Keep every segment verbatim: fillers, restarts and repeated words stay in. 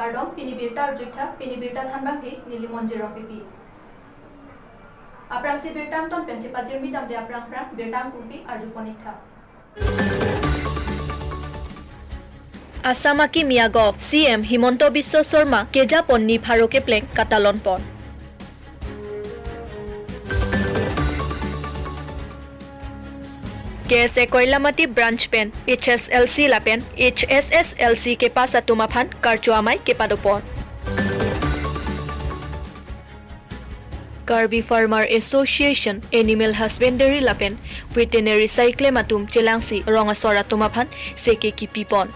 Kardom, pini birta arju-iktha, pini birta thanbangke neli Monjir Rongpipi. Aphrangsi birta angton pen chepajirmi damde aphrang aphrang birta angkungpi arjupon-iktha. Assam akimi agov C M Himanta Biswa Sarma kejapon ni pharo kepleng katalonpon. K S A Koilamati branch pen H S L C lapen H S S L C kepass atum aphan karcho amei kepadopon. Karbi Farmer Association, Animal Husbandry lapen Veterinary saiklem atum chelangsi rong asor atum aphan seke kipipon.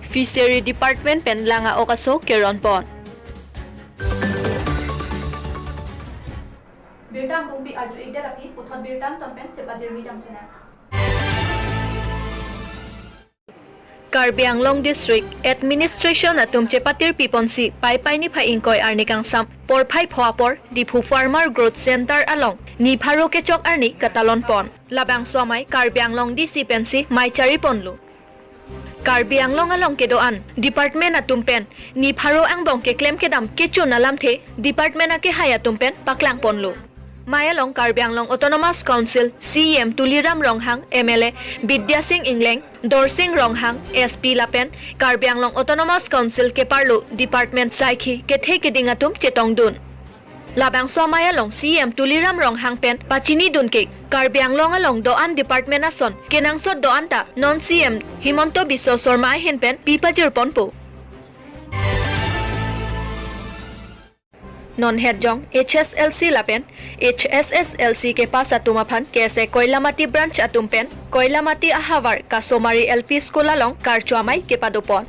Fishery Department pen lang a-ok aso keronpon. Birta angkungpi arju-ikdet aphi puthot birta angton pen chepajirmi damsinang. Karbi Anglong District Administration atum chepatirpiponsi Paipai niphai ingkoi arni kangsam porphai pho apor Diphu Farmer Growth Center along ni pharo kechok arni katalonpon. Labangso amei Karbi Anglong D C pensi mei chariponlo. Karbi Anglong along kedo-an department atum pen ni pharo angbong keklem kedam kechun alamthe department akehai atum pen paklangponlo. Mei along Karbi Anglong Autonomous Council C E M Tuliram Ronghang, M L A Bidya Sing Engleng, Dorsing Ronghang, S P lapen Karbi Anglong Autonomous Council keparlo department saikhi kethe keding atum chetongdun. Labangso amei along C E M Tuliram Ronghang pen pachinidunke Karbi Anglong along do-an department ason kenangsot do-an ta non C E M Himanta Biswa Sarma ahin pen pipajirponpo. Non hetjong H S L C lapen H S S L C kepass atum aphan K S A Koilamati branch atum pen Koilamati ahavar Kasomari L P School along karcho amei kepadopon.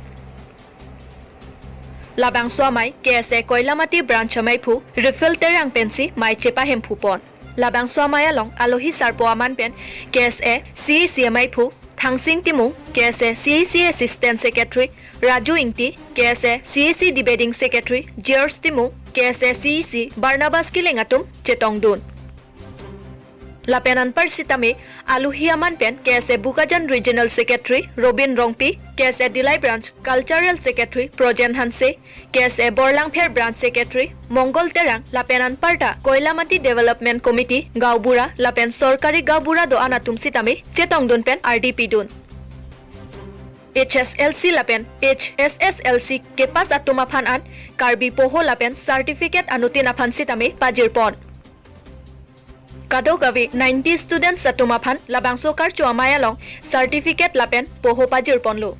Labangso amei K S A Koilamati branch ameiphu Rifil Terang pensi mei chepahemphupon. Labangso amei along alohi sarpo aman pen K S A C E C ameiphu Thangsing Timung, K S A C E C Assistant Secretary Raju Ingti, K S A C E C Debating Secretary George Timung, K S A C E C Barnabas Killing atum chetongdun. Lapen anpar sitame alohi aman pen K S A Bokajan Regional Secretary Robin Rongpi, K S A Dillai Branch Cultural Secretary Projen Hanse, K S A Borlangpher Branch Secretary Mongol Terang lapen anparta Koilamati Development Committee gaonbura lapen sorkari gaonbura do-an atum sitame chetongdun pen ardi pidun. H S L C lapen H S S L C kepass atum aphan an Karbi poho lapen certificate anuttin aphan sitame pajirpon. Kadokave ninety students atum aphan labangso karcho amei along certificate lapen poho pajirponlo.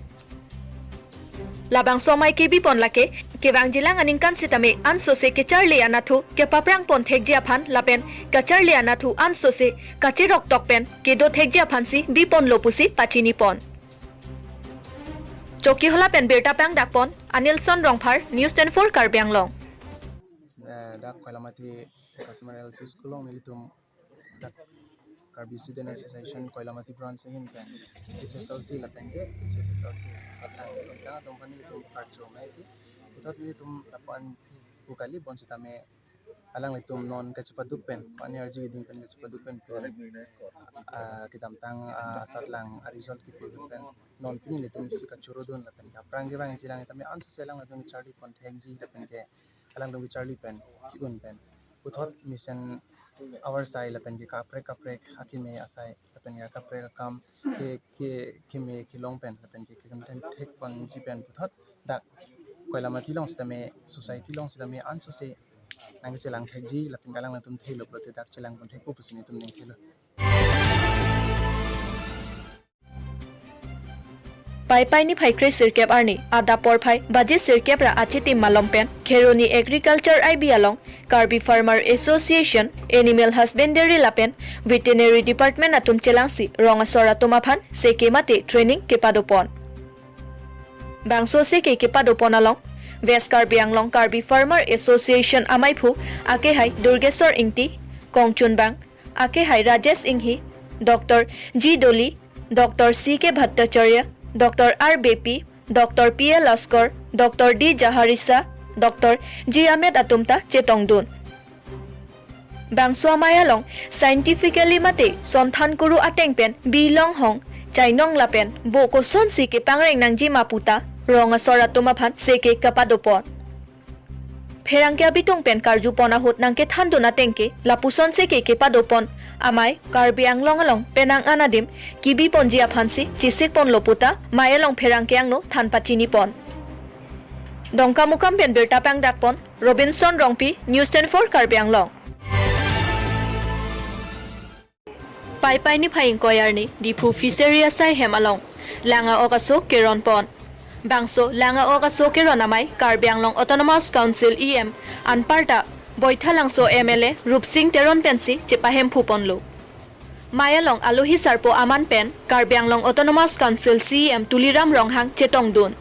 Labangso amei kebipon lake kevangjilang aningkan sitame ansose kecharli anatthu kepaprangpon thekji aphan lapen kacharli anatthu ansose kacheroktok pen kedo thekji aphansi biponlo pusi pachinipon. Chokihola pen birta pangdakpon Anilson Rongphar, News twenty-four Karbi Anglong. Eh, dak Koilamati Customer L P School along nelitum dak Karbi Student Association Koilamati Branch ahin pen H S L C lapen ke H S S L C satang tangtang atum aphan nelitum karcho amei pi. Puthot nelitum lapu-an pu kali bonsitame alanglitum non kachepaduk pen, ko-an arju keding pen kachepaduk pen pen, ah, kedamtang, ah, asatlang a-result kipuduk pen non pini nelitum si kachorodun lapen ke aphrang kevangjilang tame ansose alanglitum charlipon thekji lapen ke alangtum kecharli pen ki-un pen puthot mesen avarsai lapen ke kaprek kaprek akeme asai lapen ke kaprek akam ke, ke, keme kelong pen lapen ke, ke content thek pangji pen puthot dak Koilamati along sitame, society along sitame ansose nangkechelang thekji lapen ke alanglitum theklong pulote dak chelangpon thekpo pusi nelitum ningthelo. Paipai niphai kre sirkep arni adap porphai baji sirkep ra achitim malom pen Kheroni Agriculture I B along Karbi Farmer Association, Animal Husbandry lapen Veterinary Department atum chelangsi rong asor atum aphan seke mate training kepadopon. Bangso seke kepadopon along West Karbi Anglong Karbi Farmer Association ameiphu akehai Durgeswar Ingti, kongchunbang akehai Rajesh Inghi, Doctor G Doli, Doctor C K Bhattacharya, Doctor R Bepi, Doctor P A Laskar, Doctor D Jaharisa, Doctor G Ahmed atum ta chetongdun. Bangso amei along scientifically mate sonthan kuru ateng pen bi longhong chainong lapen bo kosonsi kepangreng nangji ma puta rong asor atum aphan seke kapadopon. Pherangke abitung pen karjupon ahut nangkethandun ateng ke lapuson seke kepadopon amei Karbi Anglong along penang an adim kebiponji aphansi chesikponlo puta mei along pherangke angno than pachinipon. Dongkamukam pen birta pangdakpon Robinson Rongpi, News twenty-four Karbi Anglong. Paipai niphai ingkoi arni Diphu Fishery asai hem along lang a-ok aso keronpon. Bangso lang a-ok aso keron amei Karbi Anglong Autonomous Council E M anparta Boithalangso M L A Rupsing Teron pensi chepahemphuponlo. Mei along alohi sarpo aman pen Karbi Anglong Autonomous Council C E M Tuliram Ronghang chetongdun.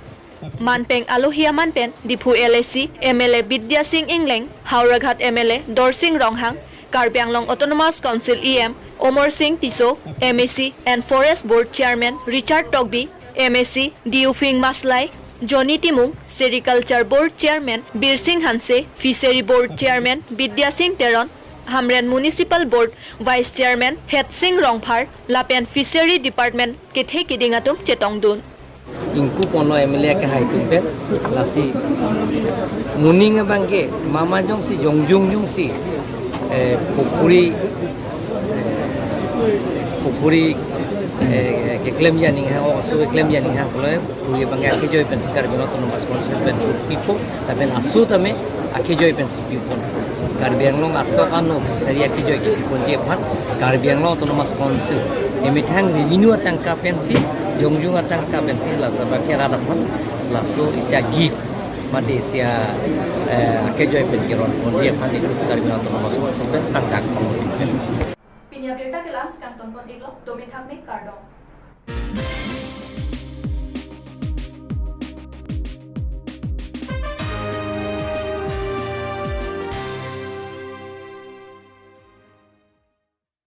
Manpeng alohi aman pen Diphu L A C M L A Bidya Sing Engleng, Howraghat M L A Dorsing Ronghang, Karbi Anglong Autonomous Council E M Omor Sing Tisso, M A C and Forest Board Chairman Richard Tokbi, M A C Diuphing Maslai, Johnny Timung, Sericulture Board Chairman Birsing Hanse, Fishery Board Chairman Bidya Sing Teron, Hamren Municipal Board Vice Chairman Hetsing Rongphar lapen Fishery Department kethe kiding atum chetongdun. Ingkuponlo M L A kehai atum pen, lasi moning abangke mama jongsi jongjung jongsi, eh, pukhuri, eh, pukhuri, eh, keklemji aning hang, ok aso keklemji aning hang pulo, pukhuri abangke akejoi pensi Karbi Anglong Autonomous Council pen pipo, lapen aso tame akejoi pensi pipon. Karbi Anglong atok ano fishery akejoi kepiponji aphan Karbi Anglong Autonomous Council emethang revenue atangka pensi, jongjung atangka pensi, laso abangke rat aphan laso isi a-gift mate isi a, eh, akejoi pen keronponji aphan itum Karbi Anglong Autonomous Council pen tangdak pamodi pen. Pini abirta ke la-an si kangtonpon-iklo, dome thakme, kardom.